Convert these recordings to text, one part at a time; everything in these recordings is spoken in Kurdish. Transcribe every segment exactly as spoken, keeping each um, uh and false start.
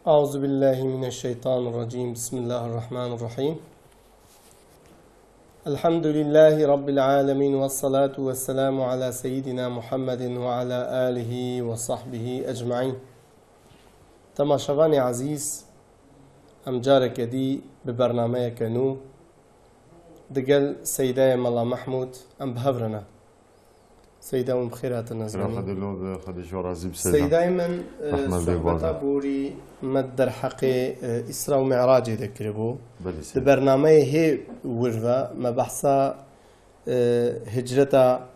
أعوذ بالله من الشيطان الرجيم. بسم الله الرحمن الرحيم. الحمد لله رب العالمين، والصلاة والسلام على سيدنا محمد وعلى آله وصحبه أجمعين. Temaşevanê ezîz, em careke dî bi bernameyeke nû digel Seydayê Mela Mehmûd em bi hev re ne. Seyda, hûn bi xêr hatin, ez Xêra benî. Xwedê lo be, Xwedê ji we razî bi Seyda. Seydayê min, e, Rehmet lê sohbeta bade. Borî me derheqê, e, Îsra û Mi'racê de kiribû. Belê Di Seyda. bernameyê hê wir ve me behsa, e, hicreta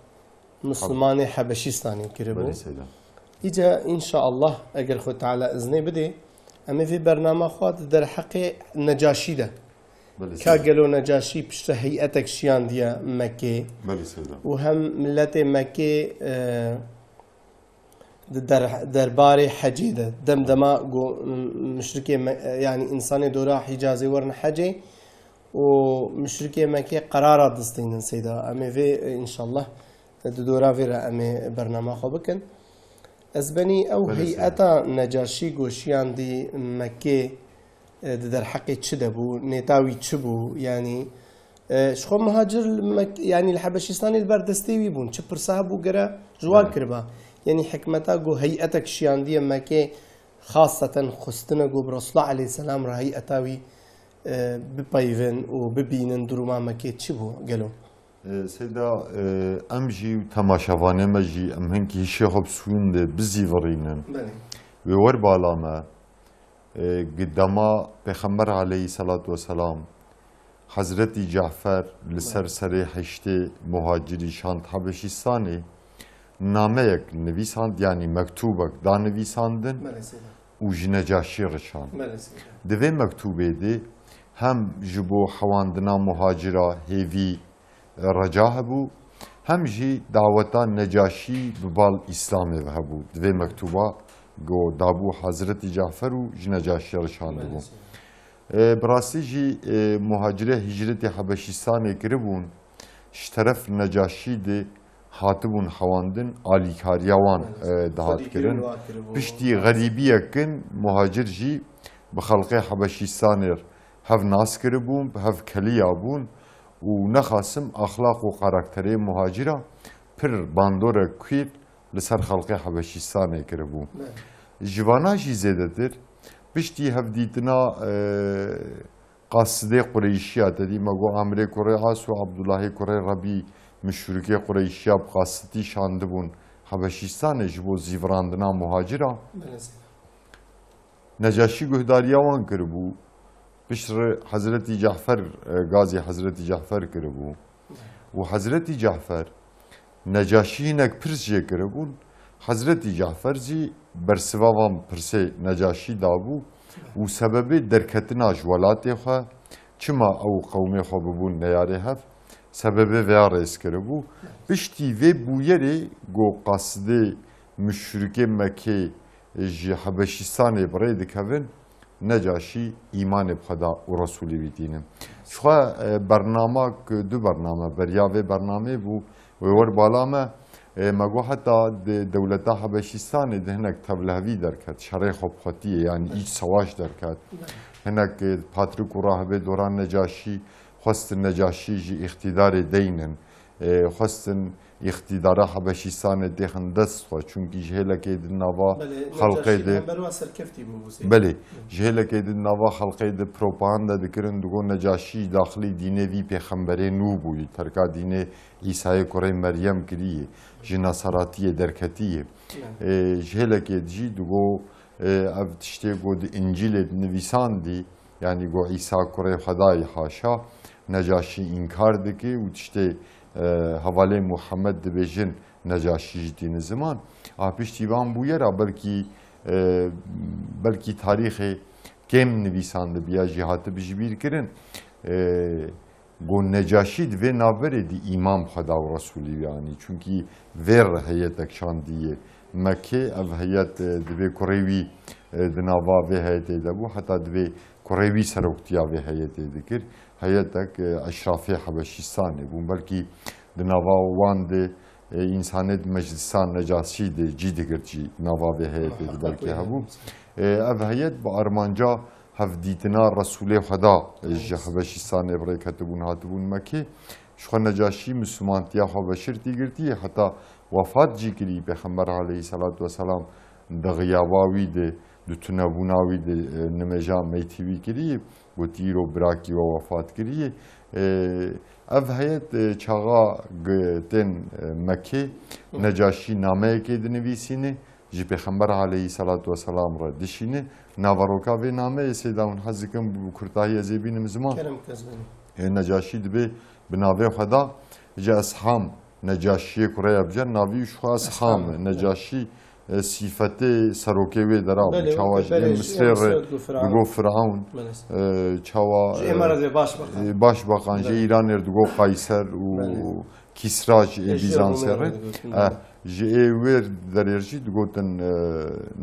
Mislimanê Hebeşîstanê kiribû. Belê Seyda. Îca, înşaallah, eger Xwe Teala iznê bidê, em ê vê bernama xwe di derheqê Necaşî de. Belê Ka Seyda. gelo Necaşî piştre heyetek şiyandiye Mekkê Belê Seyda. û hem miletê Mekkê, e, di der-, derbarê hecê de, dem dema go, m-, muşrikê Me-, e, yanî însanê dora Hicazê werin hecê û muşrikê Mekkê qerara distînin Seyda. Em ê vê, e, înşallah, e, di dora vê re em ê bernama xwe bikin. Ez benî ew Belê Seyda. heyeta Necaşî go şiyandî Mekkê, e, di derheqê çi de bû, nêta wî çi bû, yanî, e, ji xwe muhacir li Mek-, yanî li Hebeşîstanê li ber destê wî bûn, çi pirsa hebû gere ji wan Evet. kiriba. Yanî hikmeta ku heyetek şiyandiye Mekkê, xaseten xwestine ku bi Resulullah aleyhisselam re heyeta wî, e, bipeyvin û bibînin duruma Mekkê çi bû gelo? E, Seyda, e, em jî û temaşevanê me jî em hinkî hişê xwe bi sûndê bizîvirînin. Belê. Wê wer bala me, e, gi dema Pêxember aleyhisselatu vesselam Hezretî Cafer li ser Belê. serê heştê muhacirî şand Habeşîstanê nameyek nivîsand, yanî mektûbek da nivîsandin Belê Seyda. û ji Necaşî rişand. Belê Seyda. Di vê mektûbê de hem ji bo hewandina muhacira hêvî reca hebû, hem jî daweta Necaşî bi bal Îslamê ve hebû. Di vê mektûba go dabû Hezretî Cafer û ji Necaşî rişandibû. Belê Seyda. E, bi rastî jî, e, muhacirê hicretê Hebeşîstanê kiribûn, ji teref Necaşî de hatibûn hewandin, alîkariya wan, Belê. e, dihat Xwedî kirin. kirin, wa kiribû. Piştî xerîbiyek kin, muhacir jî bi xelqê Hebeşîstanê hev nas kiribûn, bi hev keliya bûn û nexasim axlaq û karakterê muhacira pir bandorek kuêt li ser xelqê Hebeşîstanê kiribû. Belê. Ji vana jî zêdetir, piştî hevdîtina, e, qasidê Qureyşiya, te dî me got Amrê kurê As û Abdullahê kurê Rebî muşrikê Qureyşiya bi qasitî şandibûn Hebeşîstanê ji bo zîvirandina muhacira. Belê Seyda. Necaşî guhdariya wan kiribû. Piştre Hezretî Cafer, e, gazî Hezretî Cafer kiribû. Û Hezretî Cafer Necaşî hinek pirs jê kiribûn. Hezretî Cafer jî bersiva van pirsê Necaşî dabû û sebebê derketina ji welatê xwe, çima ew qewmê xwe bibûn neyarê hev, sebebê vêya rêz kiribû. Piştî vê bûyerê ku qasidê muşrikê Mekkê ji Hebeşîstanê bi rê dikevin, Necaşî îmanê bi Xweda û Resûlê wî tînin. Ji xwe, e, bernamak, du bername, beriya vê bernamê bû, wê wer bala me, e, me got heta di dewleta Hebeşîstanê di hinek tevlihevî derket, şerê xwe bi xwetiyê, yanî îç sewaş derket. Hinek, e, patrik û rahibê doran Necaşî xwestin Necaşî ji îqtîdarê deynin. E, xwestin îqtîdara Hebeşîstanê têxin dest xwe, çunkî ji hêlekê di nava Belê, xelqê Necaşî de hember wa serkeftî bû, Huseyîn. Belê, ji hêlekê di nava xelqê de propaganda dikirin, digot Necaşî daxilî dînê vî pêxemberê nû bûyî, terka dînê Îsayê kurê Meryem kirî, ji Nesaratiyê derketî ye. Belê. E, ji hêlekê jî digot, e, ev tiştê ku di Încîlê de nivîsandî, Yanî got Îsa kurê Xwedayî, haşa, Necaşî înkar dike û tiştê, e, hevalê Muhammed dibêjin Necaşî jî tîne ziman. A piştî van bûyera belkî, e, belkî tarîxê kêm nivîsandibiya jî hatibi ji bîr kirin. E, Got Necaşî di vê navberê de îman bi Xweda û Resûlî wî anî. Çunkî vê re heyetek şandî yê Mekkê. Ev heyet, e, divê kurê wî, e, di nava vê heyetê de bû. Heta divê kurê wî seroktiya vê heyetê dikir. Heyetek, e, eşrafê Hebeşîstanê bûn. Belkî di nava wan de, e, însanê di meclisa Necaşî de cî digirt jî nava vê heyetê de belkî hebû. E, ev heyet bi armanca hevdîtina Resûlê Xweda ji Hebeşîstanê bi rê ketibûn, hatibûn Mekê. Ji xwe Necaşî Mislimantiya xwe veşirtî girtî, heta wefat jî kirî. Pêxember aleyhisselatu vesselam di xiyaba wî de, di tunebûna wî de, e, nimêja meytî wî kirî, gotî, îro birakî we wefat kirî. E, ev heyet, e, çaxa gi-, tên, e, Mekê, Necaşî nameyekê dinivîsîne. Ji Pêxember aleyhisselatu vesselam re dişîne. Naveroka vê nameyê, Seyda, hûn hez dikin bi kurtahî ez ê bînim ziman. Kerem ke ez bînim. Ê, Necaşî dibê bi navê xwe da ji Esham Necaşiyê kurê Ebcer, navî ji xwe Esham e. Esham, e. Necaşî, e, sîfetê serokê wê dera bû. Belê, çawa ji ê Misrê re digo Firavun. Belê. E, çawa, ji ê me re dê başbakan. E, başbakan, ji Belê. Îranê re digo Qayser û Belê. Kîsra ji ê Ê, ji Bîzansê Romê re re. Digotin, E, belê. Ji ê wêr derê jî digotin, e,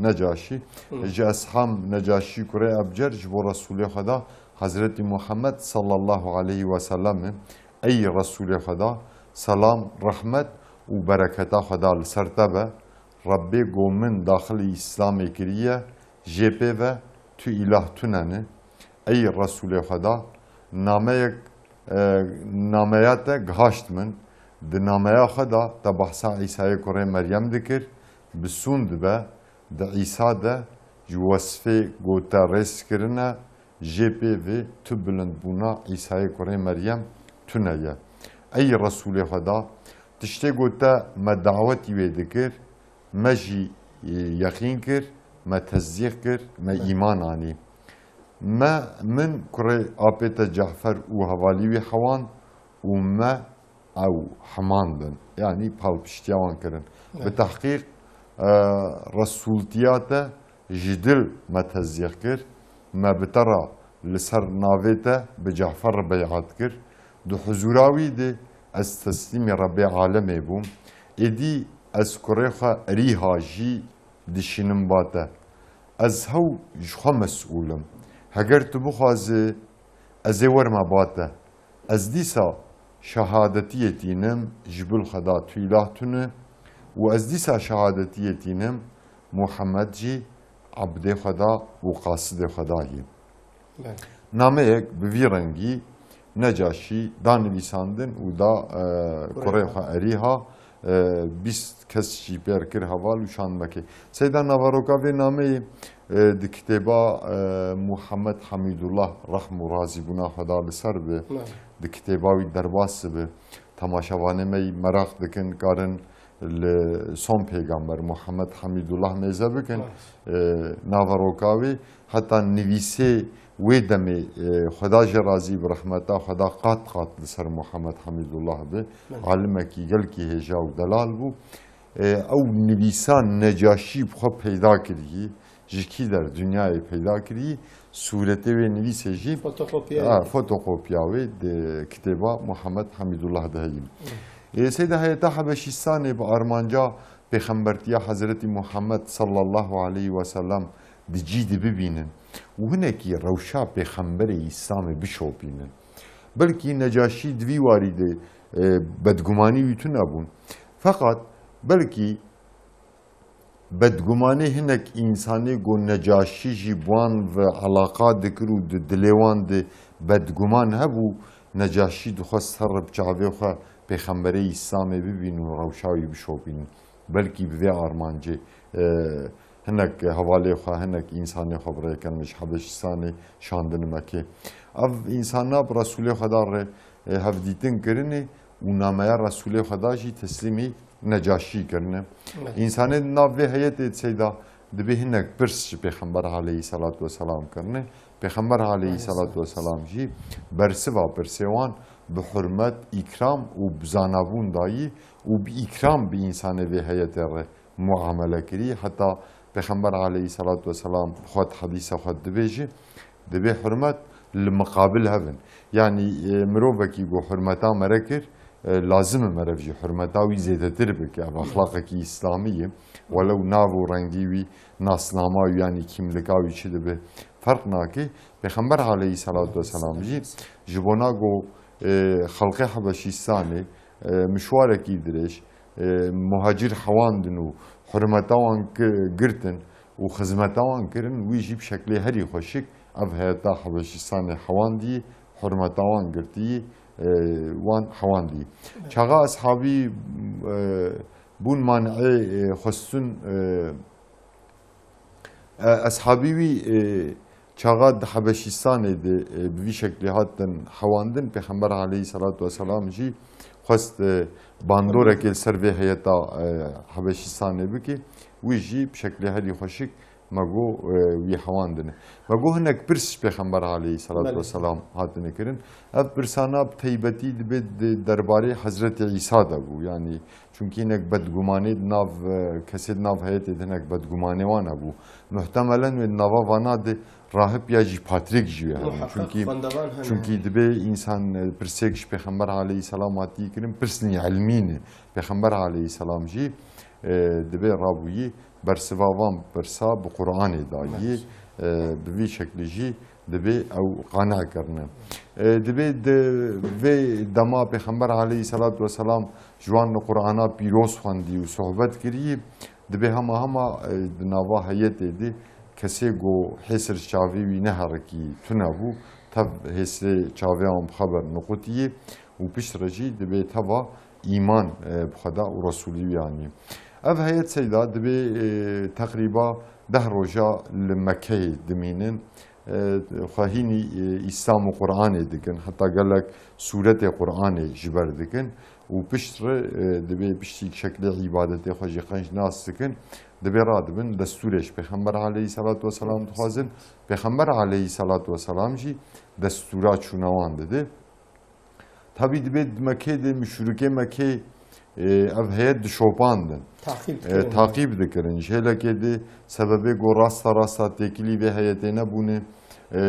Necaşî. Hı. Ji Esham Necaşî kurê Ebcer ji bo Resûlê Xweda Hezretî Muhammed sallallahu aleyhi ve sellem e. Ey Resûlê Xweda, selam, rehmet û bereketa Xweda li ser te be. Rebbê go min daxilî Îslamê kiriye, jê pê ve tu îlah tune ne. Ey Resûlê Xweda, nameyek, e, nameya te gihaşt min. Di nameya xwe de te behsa Îsayê kurê Meryem dikir, bi sûn dibe, di Îsa de ji wesfê ku te rêz kirine, jê pê ve tu bilindbûna Îsayê kurê Meryem tune ye. Ey Resûlê Xweda, tiştê ku te me dawetî wê dikir, me jî, e, yeqîn kir, me tesdîq kir, me îman anî. Me, min kurê apê te Cafer û hevalî wî hewand û me ew hemandin. Yanî palpiştiya wan kirin. Evet. Bi tehqîq, e, resûltiya te ji dil me tesdîq kir. Me bi te re li ser navê te bi Cafer re beyat kir. Di huzûra wî de ez teslîmî Rebbê alemê bûm. Êdî ez kurê xwe Erîha jî dişînim ba te. Ez hew ji xwe mesûl im. Heger tu bixwazî, ez ê werime ba te. Ez dîsa şehadetiyê tînim ji bil Xweda tu îlah tune û ez dîsa şehadetiyê tînim Muhammed jî ebdê Xweda û qasidê Xweda yî. Belê. Nameyek bi vî rengî Necaşî da nivîsandin û da, e, kurê xwe Erîha, e, bîst kes jî pêr kir heval û şand Mekê. Seyda, naveroka vê nameyê, e, di kitêba, e, Muhammed Hamîdullah, rehm û razîbûna Xweda li ser bi, Evet. di kitêba wî derbas bi. Temaşevanê me yî meraq dikin, karin li Son Pêgamber Muhammed Hamîdullah mêze bikin. Evet. E, naveroka wê heta nivîsê wê demê, e, Xweda jê razî bi, rehmeta Xweda qat qat li ser Muhammed Hamîdullah bi. Evet. Alimekî gelkî hêja û delal bû. E, ew nivîsa Necaşî bi xwe peyda kirî. Ji kî der dinyayê peyda kirî, sûretê wê nivîsê jî, Fotokopya. Ha, fotokopya wê di kitêba Muhammed Hamîdullah de heyî. Hı. Ê, Seyda, heyeta Hebeşîstanê bi armanca pêxembertiya Hezretî Muhammed sallallahu aleyhi ve sellem di cî de bibînin û hinekî rewşa pêxemberê Îslamê bişopînin. Belkî Necaşî di vî warî de, e, bedgumanî wî tune bûn. Feqet belkî bedgumanê hinek însanê ku Necaşî jî bi wan ve alaqa dikir û di dilê wan de bedguman hebû, Necaşî dixwest her bi çavê xwe pêxemberê Îslamê bibîn û rewşa wî bişopînin. Belkî bi vê armancê, e, hinek hevalê xwe, hinek însanê xwe bi rê kirin ji Hebeşîstanê şandin Mekê. Ev însana bi Resûlê Xweda re, e, hevdîtin kirinê û nameya Resûlê Xweda jî teslîmî Necaşî kirine. Evet. Însanê di nav vê heyetê de, Seyda, dibê hinek pirs ji Pêxember aleyhisselatu vesselam kirine. Pêxember aleyhisselatu vesselam jî bersiva pirsê wan bi hurmet, îkram û bi zanabûn dayî û bi îkram bi însanê vê heyetê re muamele kirî. Heta Pêxember aleyhisselatu vesselam xwe di hedîsa xwe dibêje, dibê hurmet li miqabil hev in. Yanî, e, mirovekî ku hurmeta mere kir, e, lazim e merev jî hurmeta wî zêdetir bike. Ev exlaqekî îslamî ye. Welew nav û rengî wî, nasnama wî, yanî kîmlika wî çi dibe, ferq nake. Pêxember aleyhisselatu vesselam jî ji bona ku, e, xelqê Hebeşîstanê, e, mişwarekî dirêj, e, muhacir hewandin û hurmeta wan ki-, girtin û xizmeta wan kirin, wî jî bi şeklê herî xweşik ev heyeta Hebeşîstanê hewandî, hurmeta wan girtî, e, wan hewandî. Çaxa eshabî, e, bûn man'ê, e, xwestin, e, e, eshabî wî, e, çaxa di Hebeşîstanê de, e, bi vî şeklî hatin hewandin, Pêxember aleyhisselatu vesselam jî xwest, e, bandorekê li ser vê heyeta, e, Hebeşîstanê bike. Wî jî bi şeklê herî xweşik me got, e, wî hewandine. Me got hinek pirs ji Pêxember aleyhisselatu Belê. vesselam hatine kirin. Ev pirsana bi teybetî dibe di derbarê Hezretî Îsa de bû. Yanî çunkî hinek bedgumanê di nav, e, kesê di nav heyetê de hinek bedgumanê wan hebû. Muhtemelen wê di nava vana de rahib ya jî patrîk jî wê hebûn. Muheqeq Çunkî, xwendevan hene. çunkî dibe însan, e, pirsêk ji Pêxember aleyhisselam hatî kirin, pirsnî ilmî ne. Pêxember aleyhisselam jî, e, dibe rabûyî bersiva van pirsa bi Qur'anê dayî, Belê. e, bi vî şeklî jî dibe ew qane kirine. E, dibe di vê dema Pêxember aleyhisselatu vesselam ji wan li Qur'ana pîroz xwendî û sohbet kirî, dibe hema hema, e, di nava heyetê de kesê ku hêsir ji çavê wî neherikî tune bû, tev hêsê çavê wan bi xwe berniqutiyê û piştre jî dibe teva îman, e, bi Xweda û Resûlî wî anî. Ev heyet seyda dibe, e, teqrîba deh roja li Mekkeyê dimînin. E, xwe hînî, e, Îslam û Qur'anê dikin. Heta gelek sûretê Qur'anê ji ber dikin. Û piştre, e, dibe piştî şeklê îbadetê xwe jî qenc nas dikin. Dibe radibin destûrê ji Pêxember aleyhisselatu vesselam dixwazin. Pêxember aleyhisselatu vesselam jî destûra çûna wan dide. Tabî dibê di Mekê de muşrikê Mekê, e, ev heyet dişopandin. Taqîb E, dikirin. taqîb dikirin. Ji hêlekê de sebebê ku rasta rasta têkilî vê heyetê nebûne, e,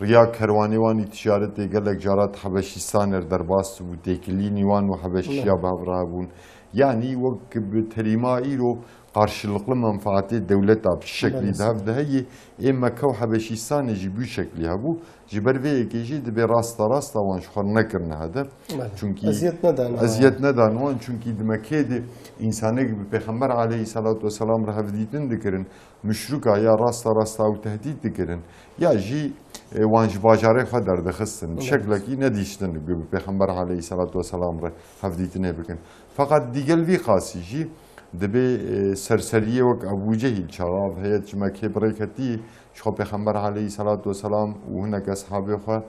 riya kerwanê wan î ticaretê gelek cara di Hebeşîstanê re derbas bû, têkilînî wan û Hebeşiya Ne. bi hev re hebûn. Yanî wek bi terîma îro qarşılıklı menfaatê dewleta bi şeklî Belê. di hev de heye, ê Mekke û Hebeşîstanê jî bi şeklî hebû. Ji ber vê yekê jî dibê rasta rasta wan ji xwe nekirine hedef. Belê. Çunkî Eziyet nedan wan. eziyet nedan wan, çunkî di Mekkeyê de însanek bi Pêxember aleyhisselatu vesselam re hevdîtin dikirin, muşrika ya rasta rasta ew tehdît dikirin, ya jî, e, wan ji bajarê xwe derdixistin. Bi Evet. şeklekî nedîştin bi Pêxember aleyhisselatu vesselam re hevdîtinê bikin. Feqet digel vî qasî jî dibê, e, serseriyê wek Ebû Cehîl çawa ev heyet ji Mekkê bi rê ketî, ji xwe Pêxember aleyhisselatu vesselam û hinek eshabê xwe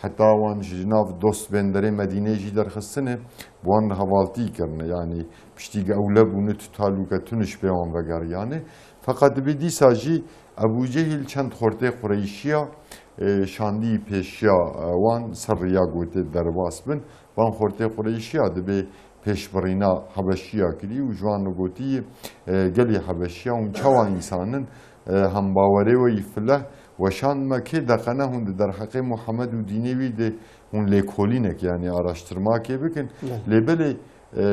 heta wan ji nav dost bên derê Medînê jî derxistine, bi wan re hevaltî kirine. Yanî piştî ku ewle bûne tu talûke tune ji pê wan vegeriyane. Feqet dibê dîsa jî Ebû Cehîl çend xortê Qureyşiya, e, şandî pêşiya, e, wan ser riya gotê derbas bin. Van xortê Qureyşiya dibê pêşbirîna Hebeşiya kirî û ji wan re gotî, e, gelî Hebeşiya hûn çawa însan in, e, hembawerê we yî fileh weşand me kê deqene hûn di derheqê Muhammed û dînê wî de hûn lêkolînek, yanî araştirmakê bikin. Belê. Lê belê, e,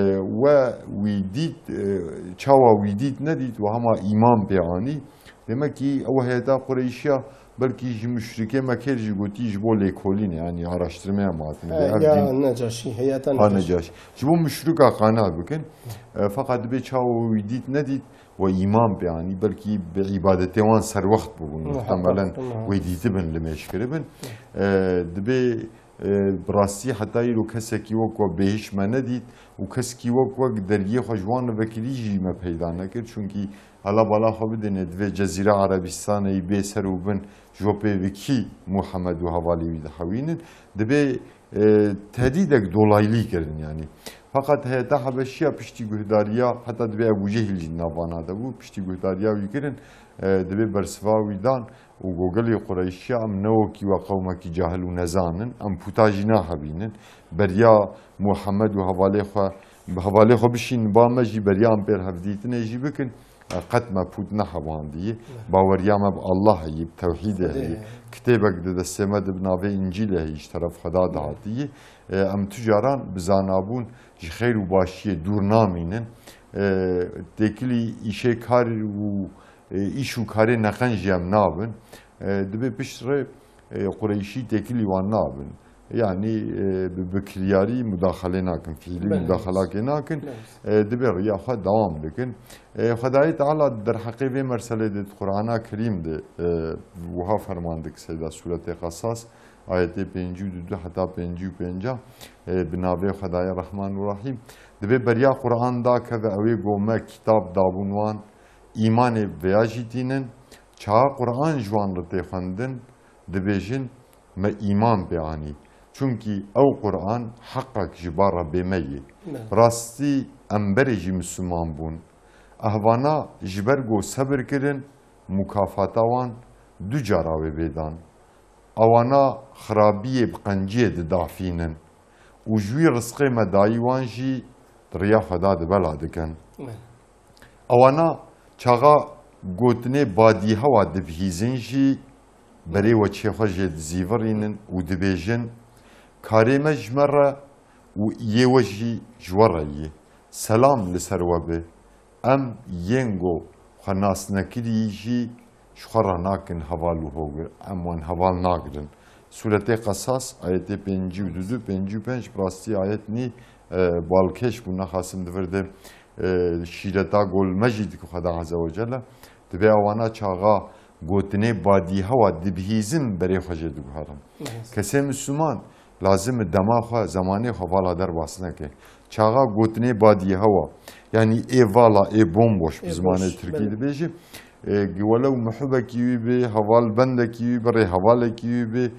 we wî dît, e, çawa wî dît nedît, we hema îman pê anî. Demek ki ew heyeta Qureyşiya belkî ji muşrikê Mekê jî gotî ji bo lêkolînê, yanî araştirmeya me hatine. He, Ev ya dîn Necaşî, heyeta Ha Necaşî. Necaşî. Ji bo muşrika qane bikin. E, feqet dibê çawa wî dît nedît, we îman pê anî, belkî bi îbadetê wan serwext bûbûn. Muheqeq, Muhtemelen muheqeq. wê dîtibin, limêj kiribin. E, dibê, e, bi rastî heta îro kesekî wek we bêhiş me nedît û kesekî wek we deriyê xwe ji wan re vekirî jî me peyda nekir. Çunkî hela bala xwe bidêne, divê Cezîra Erebistanê yî bê ser û bin ji bo pê bi kî Muhammed û hevalê wî dihewînin. Dibê, e, tehdîdek dolaylî kirin yanî. Feqet heyeta Hebeşiya piştî guhdariya, heta dibê Ebû Cehîl jî di nav vana de bû, piştî guhdariya wî kirin, e, dibê bersiva wî dan û got gelî Qureyşiya em ne wekî we qewmekî cahil û nezan in, em pûta jî nahebînin. Beriya Muhammed û hevalê xwe, hevalê xwe bişînin ba me jî, beriya em pê re hevdîtinê jî bikin. Qet me pût nehewandiye. Ne. Baweriya me bi Allah heye, bi tewhîdê Xwedê heye. heye. Kitêbek di destê me de bi navê Încîlê heye, ji teref Xweda Ne. dihatiye. E, em tu caran bi zanabûn ji xeyr û başiyê dûr namînin. E, têkilî îşê kar û, e, îş û karê neqenc jî em nabin. E, dibê pişt re, e, Qureyşî têkilî wan nabin. Yanî, e, bi, bi kiryarî mudaxalê nakin, fiîlî Belê. mudaxalakê nakin. Belê. E, dibê riya xwe dewam dikin. E, Xwedayê Teala di derheqê vê merselê de di Qur'ana Kerîm de, e, wiha ferman dik Seyda Sûretê Qesas, ayetê pêncî û du heta pêncî û pênc, e, bi navê Xwedayê Rehman û Rehîm. Dibê beriya Qur'an dakeve ew ê go me kitab dabûn wan, îmanê vêya jî tînin. Çaxa Qur'an ji wan re tê xwendin, dibêjin, me îman pê anî. Çunkî ew Qur'an heqek ji ba Rebbê me yê. Belê. Bi rastî em berê jî Misliman bûn. Ehvana ji ber ku sebir kirin, mukafata wan du cara wê bê dan. Ewana xirabiyê bi qenciyê didafînin û ji wî rizqê me dayî wan jî di riya Xweda de bela dikin. Belê. Ewana çaxa gotinê badî hewa dibihîzin jî berê weçê xwe jê dizîvirînin û dibêjin, karê me ji me re û yê we jî ji we re yî. Selam li ser we bi. Em yên ku xwe nas nekirî jî ji xwe re nakin heval û hogir. Em wan heval nagirin. Sûretê Qesas, ayetê pêncî û du, pêncî û pênc, bi rastî ayet nî, e, balkêş bû, naxasim di vir de, e, şîreta gol me jî dike Xweda Azze ve Celle. Dibê ewana çaxa gotinê badî hewa dibihîzin berê xwe jê diguherin. Evet. Kesê Misliman lazim e dema xwe, zemanê xwe vala derbas neke. Çaxa gotinê badî hewa, yanî ê vala, ê bomboş bi Ê zimanê boş, tirkî belê. dibêje. E, welew muhibekî wî bi, heval bendekî wî bi, rêhevalekî wî bi,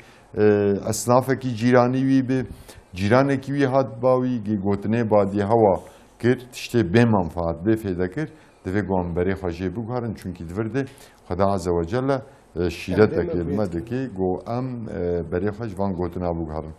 e, esnafekî cîranî wî bi, cîranekî wî hat ba wî, gê gotinê badî hewa kir, tiştê bê menfaat, bê fêde kir, divê ku em berê xwe jê biguherin, çunkî di vir de Xweda Azze ve Celle, e, şîretekê li me dike, ku em, e, berê xwe ji van gotina biguherin.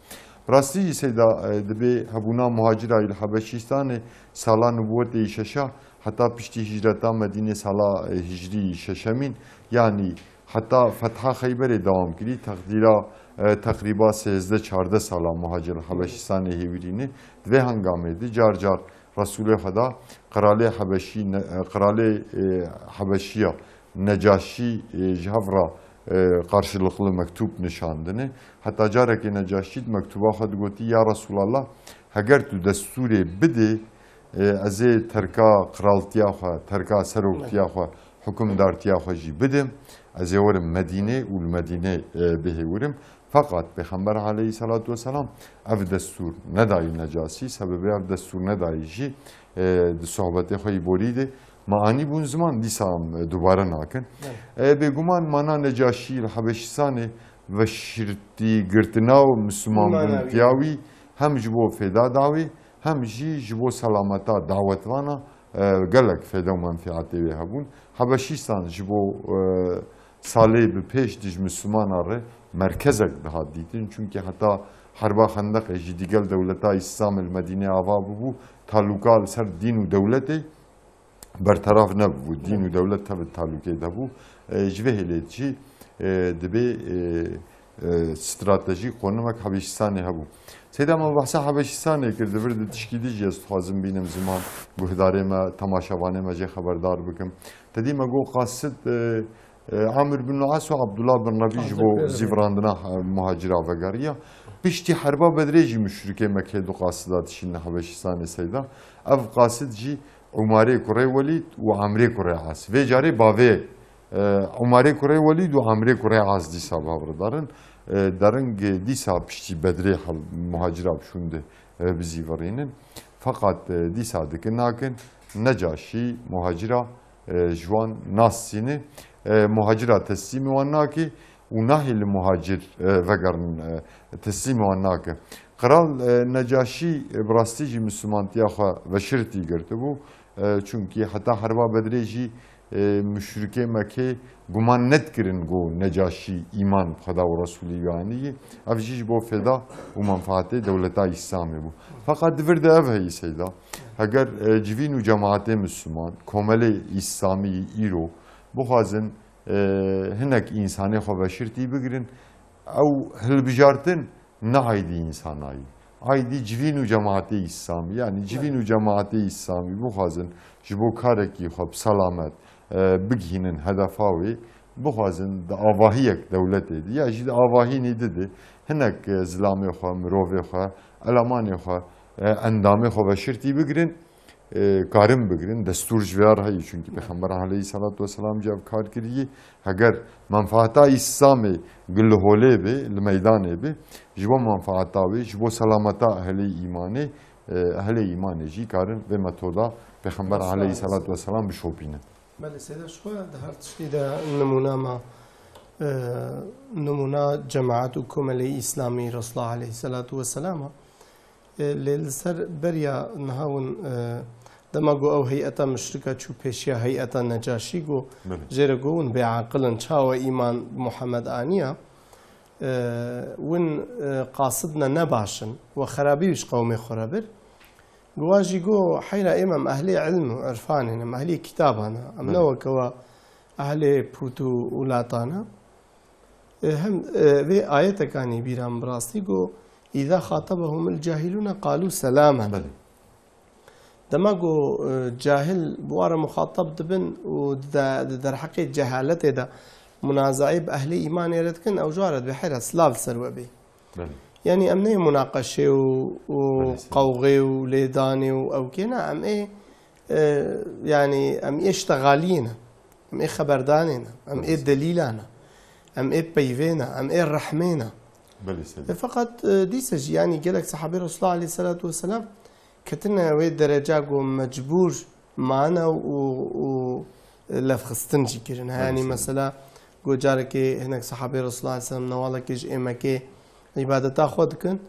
Bi rastî jî Seyda, e, dibê hebûna muhacira yî li Hebeşîstanê sala nubûwetê yî şeşa heta piştî hicreta Medînê sala, e, hicrî yî şeşemîn, yanî heta fetha Xeyberê dewam kirî, teqdîra, e, teqrîba sêzdeh çardeh sala muhacir li Hebeşîstanê hêwirîne. Di vê hengamê de car car Resûlê Xweda qiralê Hebeşî ne-, e, qiralê, e, Hebeşiya Necaşî, e, ji hev re, e, qarşılıklı mektûb nişandine. Heta carekê Necaşî di mektûba xwe digotî, Ya Resûlallah, heger tu destûrê bidê, e, ez ê terka qiraltiya xwe, terka seroktiya xwe, hukimdartiya xwe jî bidim. Ez ê werim Medînê û li Medînê, e, bihêwirim. Feqat Pêxember aleyhisselatu vesselam ev destûr nedayî Necasî, sebebê ev destûr nedayî jî, e, di sohbetê xwe yî borî de me anî bûn ziman, dîsa em, e, dubare nakin. Evet. E, bêguman mana Necaşî li Hebeşîstanê veşirtî girtina û Misliman bûn tiya wî hem ji bo fêda dawî hem jî ji bo selameta dawetvana, e, gelek fêde û menfiatê wê hebûn. Hebeşîstan ji bo, e, salê bi pêş dij Mislimana re merkezek dihat dîtin. Çunkî heta Herba Xendeqê jî digel dewleta Îslamê li Medînê ava bûbû, talûka li ser dîn û dewletê bertaraf nebûbû. Dîn û dewlet tevî talûkê de bû. E, ji vê hêlê jî, e, dibê, e, e, stratejî qonimek Hebeşîstanê hebû. Seyda, me behsa Hebeşîstanê kir, di vir de tişkî dî jî ez dixwazim bînim ziman, guhdarê me, temaşevanê me jê xeberdar bikim. Te dî me got qasid, e, e, Amir bin As û Abdullah bin Rebî ji bo zîvirandina, e, muhacira vegeriya. Piştî herba Bedrê jî muşrikê Mekkê du qasida dişîne Hebeşîstanê Seyda. Ev qasid jî Umarê kurê Welîd û Amrê kurê As. Vê carê bavê, e, Umarê kurê Welîd û Amrê kurê As dîsa bavridarin. E, dering dîsa piştî Bedrê hel muhacira bi şûn de, e, bizîvirînin. Feqat, e, dîsa dikin nakin, Necaşî muhacira, e, ji wan nas çîne. E, muhacira teslîmê wan nake û nahê li muhacir, e, vegerin, e, teslîmê wan nake. Qral, e, Necaşî, e, bi rastî jî Mislimantiya xwe veşirtî girtibû. E, çunkî heta herba Bedrê jî, e, muşrikê Mekkê guman nedikirin ku Necaşî îman bi Xweda û Resûlî wî anî. Ev jî ji bo fêda û menfaatê dewleta Îslamê bû. Feqat di vir de ev heyî Seyda. Heger, e, civîn û cemaatê Misliman, komelê Îslamî îro bixwazin, e, hinek însanê xwe veşirtî bigirin, ew hilbijartin ne aydî însanayî. Aydî civîn û cemaatê Îslamî. Yanî civîn û cemaatê Îslamî bixwazin ji bo karekî xwe bi selamet, e, bigihînin hedefa wê, bixwazin di avahiyek dewletê de ya jî di avahînî di de hinek, e, zilamê xwe, mirovê xwe, elemanê xwe, e, endamê xwe veşirtî bigirin, e, karin bigirin. Destûr ji vê re heye, çunkî Pêxember aleyhisselatu vesselam jî ev kar kiriye. Heger menfaeta Îslamê li holê be, li meydanê be, ji bo menfaeta wê, ji bo selameta ehlê îmanê, e, ehlê îmanê jî karin vê metoda Pêxember Resûl aleyhisselatu vesselam bişopînin. Belê, seyda, ji xwe di her tiştî de nimûna me, e, nimûna cemaet û komelê Îslamî Resûla aleyhisselatu vesselam e. E, lê li ser beriya niha hûn, e, dema ku ew heyeta muşrika çû pêşiya heyeta Necaşî, ku Belê. jê re got hûn bêaqil in, çawa îman bi Muhammed aniya? E, win, e, qasidne ne baş in, we xerabî ji qewmê xwe re bir. Got, wan jî got, heyra ême em ehlê ilm û irfanê ne, em ehlê kitaban ne. Em ne Belê. weke we ehlê pût û, û latan ne. E, hem, e, vê ayetekanî bîra min bi rastî got, "Îza xatabehumul cahilûne qalû selamen." Belê. Dema ku, e, cahil bi wan re muxatab dibin û di de-, di derheqê cehaletê de munazaeyê bi ehlê îmanê re dikin, ew ji wan re dibê heyra silav li ser we bê. Belê. Yanî em neyê munaqeşê û, û Belê, seyda. qewxê û lêdanê û ew kê ne, em ê, e, yanî em ê ştexaliyê ne, em ê xeberdanê ne, em Belê, ê seyda. delîla ne, em ê peyvê ne, em ê rehmê ne. Belê, seyda. E, feqet, e, dîse jî, yanî gelek sehabê Resulullah aleyhisselatu vesselam ketine wê dereca ku mecbûr mane û, û levxistin jî kirin. Belê, Yanî seyda. mesela, ku carekê hinek sehabê Resulullah aleyhisselam newalekê ji ê Mekê îbadeta xwe dikin,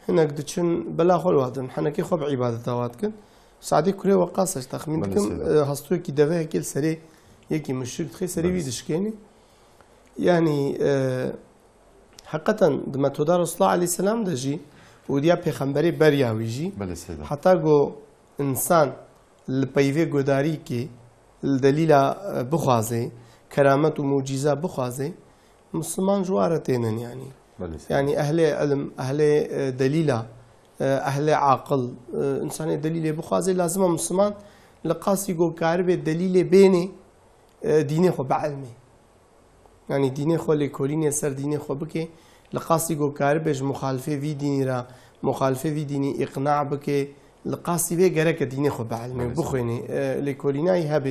hinek diçin bela xwe li wa din, henekê xwe bi îbadeta wa dikin. Sadê kurê Weqas e, ji texmîn Belê, dikim, seyda. e, hastûyekî deveyekê li serê yekî muşrik dixê, serê Belê, wî seyda. dişkênî. Yanî, e, Heqeten di metoda Resulullah aleyhisselam de jî û diya pêxemberê beriya wî jî, Belê, seyda. heta ku insan li peyvê guhdarîkê, li delîla, e, bixwaze, keramet û mucîza bixwaze, Misliman ji wan re tênin yanî. Belê, seyda. Yanî ehlê ilm, ehlê, e, delîla, e, ehlê aqil, e, insanê delîlê bixwaze, lazim e Misliman li qasî ku karibê delîlê bênê, e, dînê xwe bielmê. Yanî dînê xwe lêkolînê ser dînê xwe bike, li qasî ku karibe ji muxalifê vî dînî re, muxalifê vî dînî îqna bike, li qasî vê gereke dînê xwe bielmê û Belê. bixwêne. E, lêkolîna wî hebe,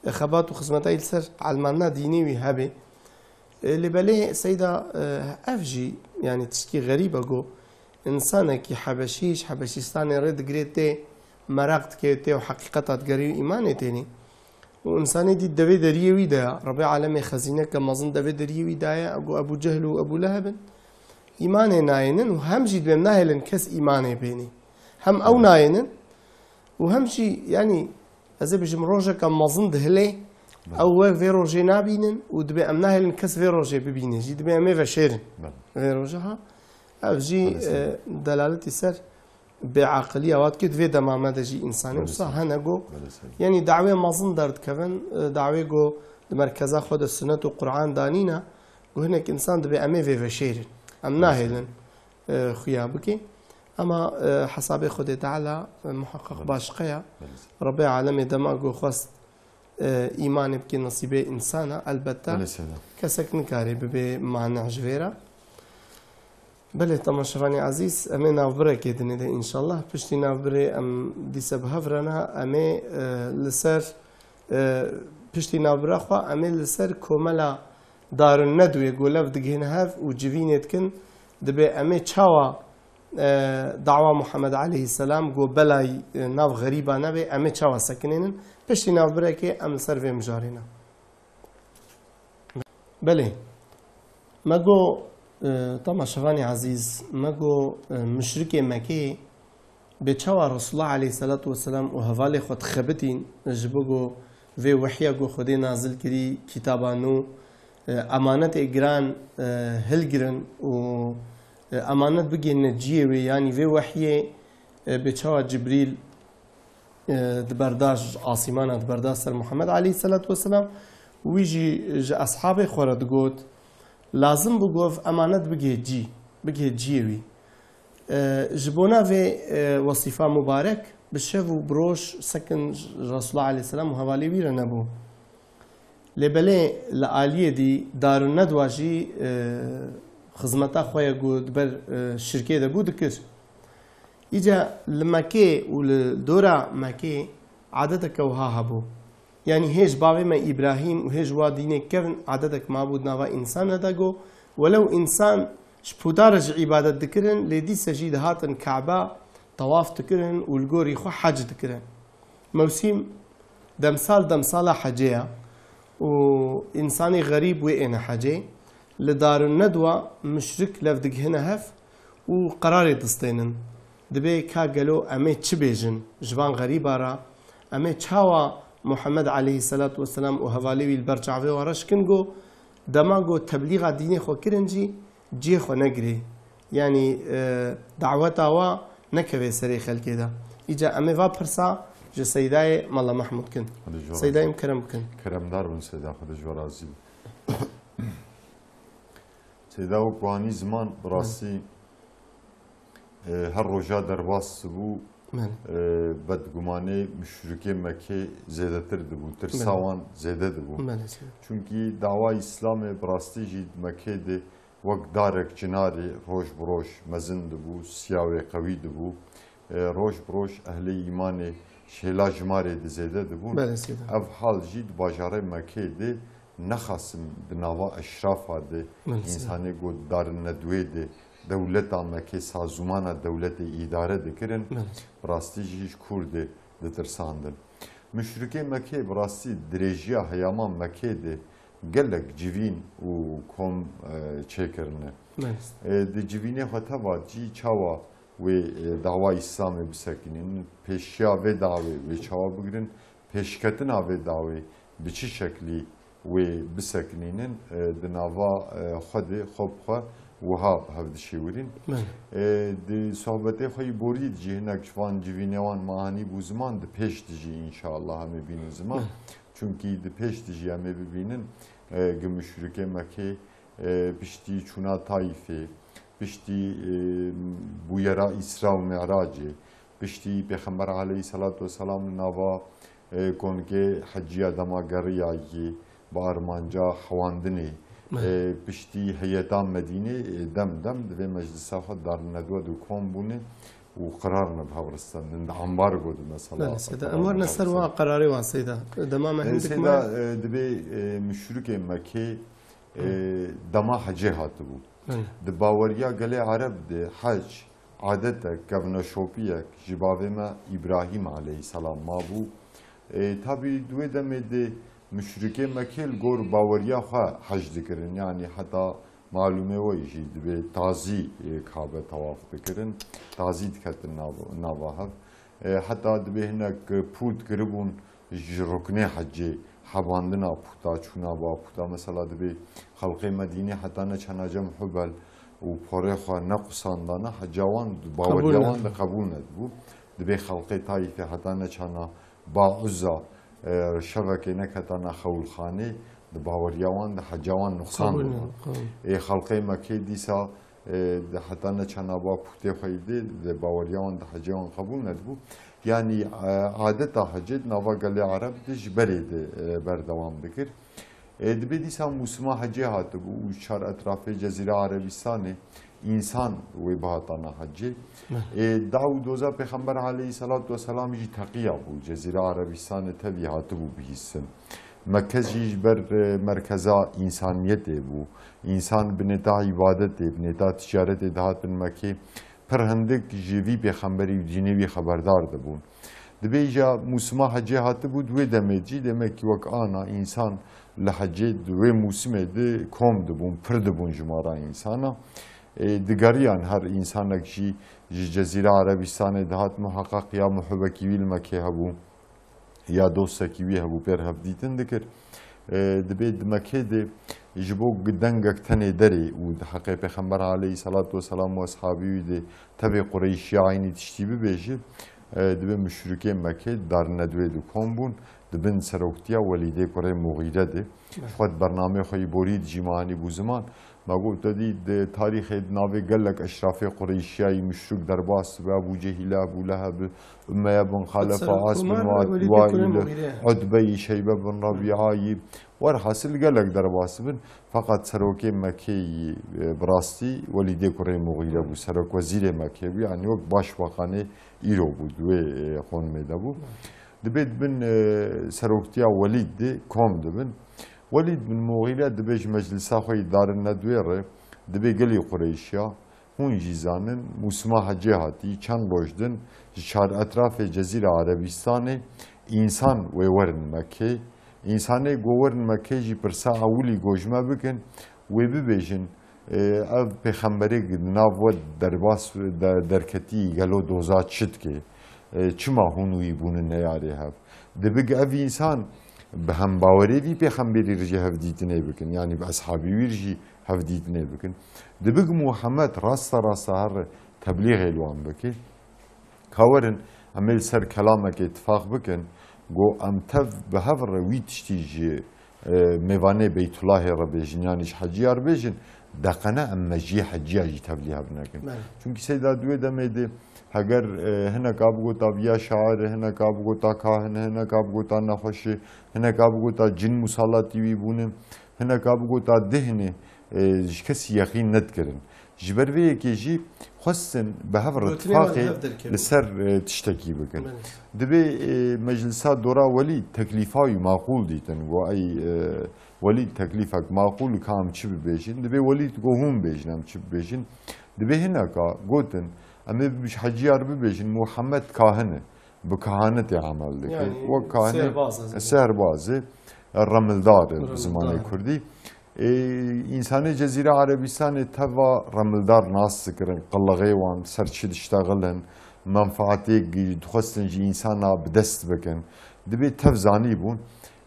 e, xebat û xizmeta wî li ser elmanina dînê wî hebe. E, lê belê seyda, e, ev jî, yanî tiştkî xerîb e ku însanekî Hebeşî ji Hebeşîstanê rê digirê tê, meraq dike tê û heqîqeta digerê û îmanê tênê. û însanê dî devê deriyê wî de ya. Rebê alemê xezîneke mezin devê deriyê wî daye, got Ebû Cehl û Ebû Leheb in. Îmanê nayênin û hem jî dibê nahêlin kes îmanê bênê. Hem ew Evet. nayênin û hem jî, yanî, ez ê bijim rojeke mezin dihilê, Evet. ew we vê rojê nabînin û dibê em nahêlin kes vê rojê bibîne jî, dibê em ê veşêrin. Evet. Vê roja ha. Ev jî, Evet. e, delaletî ser bêaqiliya wat kir, di vê dema me de jî însanê Belê wisa seyda. hene go, Belê seyda. yanî dawê mezin derdikevin, e, dawê go di merkeza xwe de sunet û Qur'an danîne, go hinek însan dibê em ê vê veşêrin. Em Belê nahêlin, seyda. e, xuya bikê. Ema, e, hesabê Xwedê Teala, e, muheqeq Belê. başqe ya. Belê seyda. Rebê alemê dema go xwest e, îmanê bike nesîbê însana, elbette Belê seyda. kesek nikare bibe mane ji vê re. Belê, temaşevanê ezîz, em ê navbirekê dinê de înşallah. Piştî navbirê em dîse bi hev re ne, em ê, e, li ser, e, piştî navbira xwe em ê li ser komela Darun Nedwê ku lev digihîne hev û civînê dikin, dibê em ê çawa e, dawa Muhammed aleyhisselam got, belay, e, nav xerîba nebe, em ê çawa sekinênin? Piştî navbirekê em li ser vê mijarê ne. Belê. Me got, e, temaşevanê ezîz, me got, e, muşrikê Mekê bê çawa Resulullah aleyhisselatu vesselam û hevalê xwe dixebitîn, ji bo got vê wehya got Xwedê nazil kirî, kitaba nû, e, emanetê giran, e, hilgirin û, e, emanet bigihîne ciyê wê, yanî vê wehyê, e, bê çawa Cibrîl, e, diberda ji asîmana, diberda ser Muhammed aleyhisselatu vesselam, wî jî ji eshabê xwe re digot, lazim bû ku ev emanet bigihê cî, bigihê ciyê wî. E, ji bona vê, e, wesîfa mubarek bi şev û bi roj sekin Resulullah aleyhisselam û hevalê wî re nebû. Lê belê li aliyê dî Darun Nedwa jî, e, xizmeta xwe ye ku di ber, e, şirkê de bû dikir. Îca li Mekê û li dora Mekê adeteke wiha hebû. Yanî hêj bavê me Îbrahîm û hêj wa dînê kevn adetek mabû di nava însan de ku welew însan ji puta re jî îbadet dikirin, lê dîse jî dihatin Keba tewaf dikirin û li gorî xwe hec dikirin. Mewsîm demsal demsala hecê ye û însanê xerîb wê êne hecê. Li Darun Nedwa muşrik lev digihine hev û qerarê distênin. Dibê ka gelo em ê çi bêjin ji van xerîba re? Em ê çawa Muhammed aleyhisselatu vesselam û hevalê wî li ber çavê wan re şikin? Got, dema got teblîxa dînê xwe kirin jî cihê xwe negirê. Yanî, e, daweta wa nekeve serê xelkê de. Îca em ê va pirsa ji Seydayê Mela Mehmûd kin. Hadi jor Seydayê azî. Em kerem bikin. Keremdar bin Seyda, Xwedê ji we razî. Seyda, wek ku anî ziman, bi rastî, e, her roja derbas bû, Belê. e, bedgumanê muşrikê Mekê zêdetir dibû, tirsa Belê. Wan zêde dibû. Belê, Seyda. Çunkî dawa Îslamê bi rastî jî Mekê de wek darek cinarê roj bi roj mezin dibû, siya wê qewî dibû. E, roj bi roj ehlê îmanê ji hêla jimarê de zêde dibûn. Belê, Seyda. Ev hal jî di bajarê Mekê de nexasim di nava eşrafa de, Belê, Seyda. Însanê ku di Darun Nedwê de dewleta Mekê, sazûmana dewletê îdare dikirin, Belê. Bi rastî jî ji kûr de ditirsandin. Muşrikê Mekê bi rastî dirêjiya heyama Mekê de gelek civîn û kom, e, çêkirine. Belê. E, di civînê xwe teva cî çawa wê, e, dawa Îslamê bisekinînin, pêşiya vê dawê wê çawa bigirin, pêşketina vê dawê bi çi şeklî wê bisekinînin, e, di nava, e, xwe de xwe bi xwe wiha bi hev dişêwirîn. Belê. E, di sohbetê xwe yî borî de jî hinek ji van civînê wan me hanî bû ziman, di pêş de jî înşallah em ê bînin ziman. Belê. Çunkî di pêş de jî em ê bibînin, e, gi muşrikê Mekê, e, piştî çûna Taîfê, piştî, e, bûyera Îsra û Mi'racê, piştî Pêxember aleyhisselatu vesselam li nava, e, kongê heciya dema geriyayî bi armanca hewandinê, Belê. E, piştî heyeta Medînê, e, dem dem di vê meclisa xwe Darun Nedwe de kom bûne û qerar ne bi hev ristandin, di ambargo de mesela. Belê, Seyda. Em werine ser wa qerarê wan, Seyda. Dema me E, hindik Seyda, me e, dibê, e, muşrikê Mekê, e, dema hecê hatibû. Belê. Di baweriya gelê Ereb de hec adetek, kevneşopiyek ji bavê me Îbrahîm aleyhisselam mabû. E, tabî di wê demê de muşrikê Mekê li gor baweriya xwe hec dikirin. Yanî heta malûmê we jî dibê tazî, e, Kabe tewaf dikirin. Tazî diketin nav-, nava hev. E, heta dibê hinek pût kiribûn ji ruknê hecê, hebandina pûta, çûna ba pûta. Mesela dibê xelqê Medînê heta neçana cem Hubel û porê xwe nequsandana, heca wan, baweriya wan de qebûl nedibû. Dibê xelqê Taîfê heta neçana ba Uzza, e, şevekê neketana xewlxanê, di baweriya wan de heca wan nuqsan bû. Qebûl nebû, qebûl. Ê xelqê Mekê dîsa, e, di heta neçana ba pûtê xwe yî dê, di baweriya wan de hecê wan qebûl nedibû. Yanî, e, adeta hecê di nava gelê Ereb de ji berê de, e, berdewam dikir. E, dibê dîsa mûsima hecê hatibû û çar etrafê Cezîra Erebîstanê însan wê bihatana hecê. Belê. E, daw û doza Pêxember aleyhisselatu vesselam jî teqiya bû. Cezîra Erebîstanê tevî hatibû bihîstin. Mekke jî ji ber, e, merkeza însaniyetê bû. Însan bi nêta îbadetê, bi nêta ticaretê dihatin Mekkê. Pir hindik ji vî pêxemberî û dînê wî xeberdar dibûn. Dibê îja mûsima hecê hatibû, di wê demê jî demekî wek ana însan li hecê di wê mûsimê de kom dibûn, pir dibûn jimara însana. Ê, digeriyan her însanek jî ji Cezîra Erebîstanê dihat, muheqeq ya muhibekî wî li Mekkê hebû, ya dostekî wî hebû, pêr hevdîtin dikir. E, dibê di Mekkê de ji bo dengek tenê derê û di heqê Pêxember aleyhisselatu vesselam û eshabî wî de tevê Qureyşiya eynî tiştî bibêje, e, dibê muşrikê Mekkê di Darnedwê de kom bûn, di bin seroktiya Welîdê kurê Muxîre de. Belê. Xwe di bernameyê xwe yî borî de jî me anî bû ziman. Me got, te dî di tarîxê di navê gelek eşrafê Qureyşiyayî muşrik derbas dibe, Ebû Cehîle, Ebû Leheb, Umeya bin Xelefe, As bin Wa-, Welîdê Waîl, kurê Muxîre. Utbeyî, Şeybe bin Rebîayî Werhasil gelek derbas bin, feqet serokê Mekkeyî, e, bi rastî Welîdê kurê Muxîre bû, serokwezîrê Mekkê bû, yanî wek başbakanê îro bû di wê, e, qonimê de bû. Dibê di bin, e, seroktiya Welîd de kom dibin. Welîd bin Muxîre dibê ji meclisa xwe yî darin ne di wê re, dibê gelî Qureyşiya, hûn jî zanin, mûsima hecê hatî, çend roj din ji çar etrafê Cezîra Erebîstanê însan wê werin Mekkê. Însanê ku werin Mekkê jî pirsa ewilî ku ji me bikin, wê bibêjin, e, ev pêxemberê ku di nav we derbas, de-, derketî gelo doza çi dike? E, çima hûn wî bûnin neyarê hev? Dibik ev însan bi hembawerê vî pêxemberî re jî hevdîtinê bikin, yanî bi eshabî wî re jî hevdîtinê bikin. Dibik Muhammed rasta rasta her teblîxê li wan bike. Ka werin, em ê li ser kelamekê tifaq bikin, go em tev bi hev re wî tiştî ji, e, mêvanê Beytullahê re bêjin, yanî ji heciya re bêjin, deqene em mejiyê heciya jî tevlî hev nekin. Belê. Çunkî seyda di wê demê de heger, e, hineka bigota viya şair, hineka bigota kahin, hineka bigota nexweşi, hineka bigota cin musalatî wî bûne, hineka bigota dihne, e, ji kesî yexîn nedikirin. Ji ber vê yekê jî xwestin bi hev re Gotinê wan tifaqê hev derkevin. Li ser, e, tiştekî bikin. Belê. Dibê, e, meclisa dora Welîd teklîfa wî maqûl dîtin. Go ey, e, Welîd teklîfek maqûl, ka em çi bibêjin? Dibê Welîd go hûn bêjin, em çi bibêjin? Dibê hineka gotin, em ê bi heciyar bibêjin, Muhammed kahin e, bi kahanetê emel dike. Yanî Wek kahinê sehirbaz e. Sehirbaz e, remildar e bi zimanê Remildar. Kurdî. E, însanê Cezîra Erebîstanê teva remildar nas dikirin, qiliqê wan ser çi diştexilin, menfaetê gi-, dixwestin ji însana bi dest bikin. Dibê tev zanîbûn,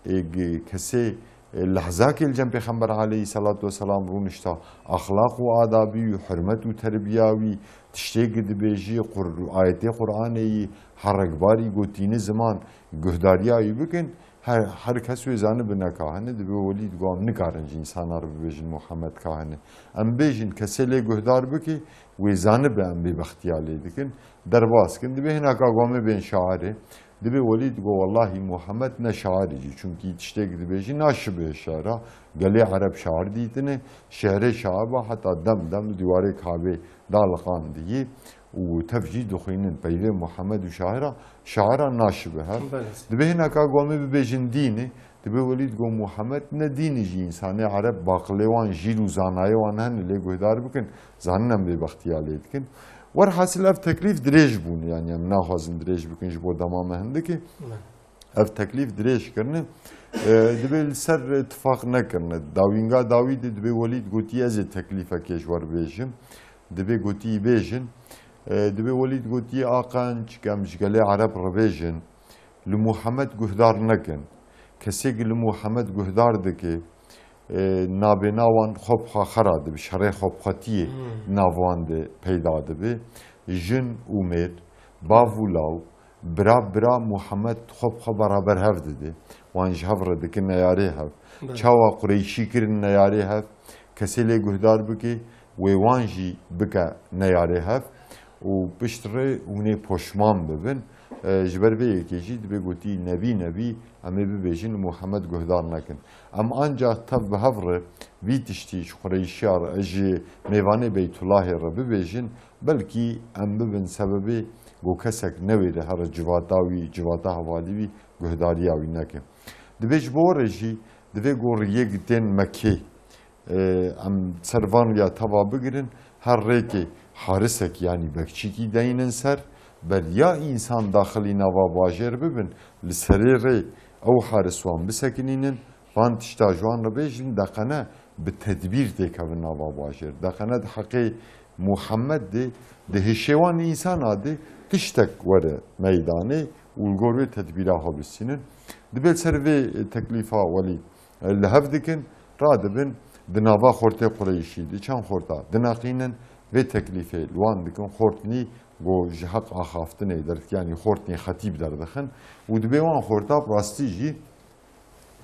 e, gi-, kesê, e, lehzakê li cem Pêxember aleyhisselatu vesselam rûnişta, axlaq û adabî wî, hurmet û terbiya wî, tiştê gi dibêjî, Qur-, ayetê Qur'anê yî, herekbarî gotîni ziman, guhdariya wî bikin, Her, her kes wê zanibin ne kahin e, dibê Welîd go em nikarin ji însana re bibêjin Muhammed kahin e. Em bêjin kesê lê guhdar bike, wê zanibe em bêbextiya lê dikin, derbas kin. Dibê hineka go em ê bên şairê. Dibê Welîd go wellahî Muhammed ne şair e jî, çunkî tiştê gi dibêjî naşibe şaira. Gelê Ereb şair dîtine, şehrê şair ba heta dem dem li dîwarê Kabê daliqandiyî û tev jî dixwînin peyvê Muhammed û şaira, şaira naşibe hev. Belê. Dibê hineka go em ê bibêjin dînê, dibê Welîd go Muhammed ne dînê jî, însanê Ereb baqilê wan, jîl û zanayê wan hene, lê guhdar bikin, zanin em bêbextiya lê dikin. Werhasil ev teklîf dirêj bûn, yanî em naxwazin dirêj bikin ji bo dema me hindikê. Belê. Ev teklîf dirêj kirine. E, dibê li ser tifaq nekirine. Dawînga dawî de dibê Welîd gotî, ez ê teklîfekê ji we re bêjim. Dibê gotî bêjin. E, dibê Welîd gotî, a qenc, em ji gelê Ereb re bêjin, li Muhammed guhdar nekin. Kesê ki li Muhammed guhdar dike, e, nabêna wan xwe bi xwe xera dibe, şerê xwe bi xwe tiyê Hmm. nav wan de peyda dibe. Jin û mêr, bav û law, bira bira Muhammed xwe bi xwe beraber hev dide. Wan ji hev re dikin neyarê hev. Belê. Çawa Qureyşî kirin neyarê hev, kesê lê guhdar bike, wê wan jî bike neyarê hev û pişt re hûn ê poşman bibin. E, ji ber vê yekê jî dibê gotî nebî nebî em ê bibêjin Muhammed guhdar nekin. Em ancax tev bi hev re vî tiştî ji Qureyşiya re, ji mêvanê Beytullahê re bibêjin, belkî em bibin sebebê ku kesek newêre here civata wî, civata hevalî wî guhdariya wî neke. Dibê ji bo re jî divê ku riyê tên Mekkê, e, em ser van riya teva bigirin, her rêkê harisek yanî bekçîkî deynin ser, beriya însan daxilî nava bajêr bibin, li serê rê ew haris wan bisekinînin, van tişta ji wan re bêjin, deqene bi tedbîr têkevin nava bajêr. Deqene di heqê Muhammed de, di hişê wan însana de tiştek were meydanê û li gor wê tedbîra xwe bistînin. Dibê li ser vê teklîfa Welîd li hev dikin, radibin di nava xortê Qureyşî de çend xorta dineqînin, vê teklîfê li wan dikin, xortnî go ji heq axaftinê derdikin, yanî xortnî xetîb derdixin û dibê wan xorta bi rastî jî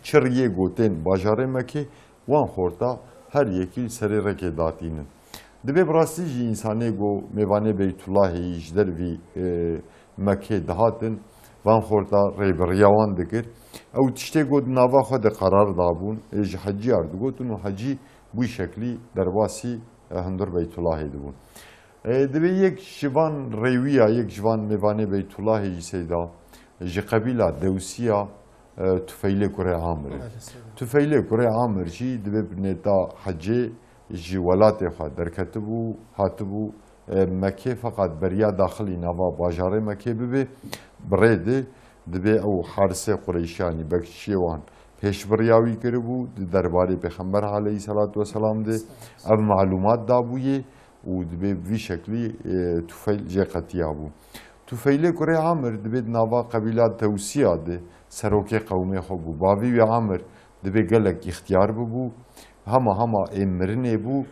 çi riyê gotên bajarê Mekê, wan xorta her yekî li serê rekê datînin. Dibê bi rastî jî însanê ku mêvanê Beytullahê yî ji dervî, e, Mekê dihatin, van xorta rêberiya wan dikir. Ew tiştê got nava xwe de qerar dabûn, ê ji heciyar digotin û hecî bû şeklî derbasî, e, hundir Beytullahê dibûn. E, divê yek ji van rêwiya, yek ji van mêvanê Beytullahê jî seyda, ji qebîla Dewsiya, e, Tufeylê kurê Amir e. Maalesef. Tufeylê kurê Amir jî divê bi nêta hecê ji welatê xwe derketibû, hatibû, e, Mekê, feqat beriya daxilî nava bajarê Mekê bibe, bi rê de divê ew harisê Qureyşiyanî bekçiyê wan pêşbiriya wî kiribû, di derbarê Pêxember aleyhisselatu vesselam de ev malûmat dabûyê û dibê bi vî şeklî, e, Tufeyl jê qetiya bû. Tufeylê kurê Amir dibê di nava qebîla Dewsiya de serokê qewmê xwe bû. Bavî wî Amir dibê gelek îxtiyar bibû. Hema hema ê mirinê bû.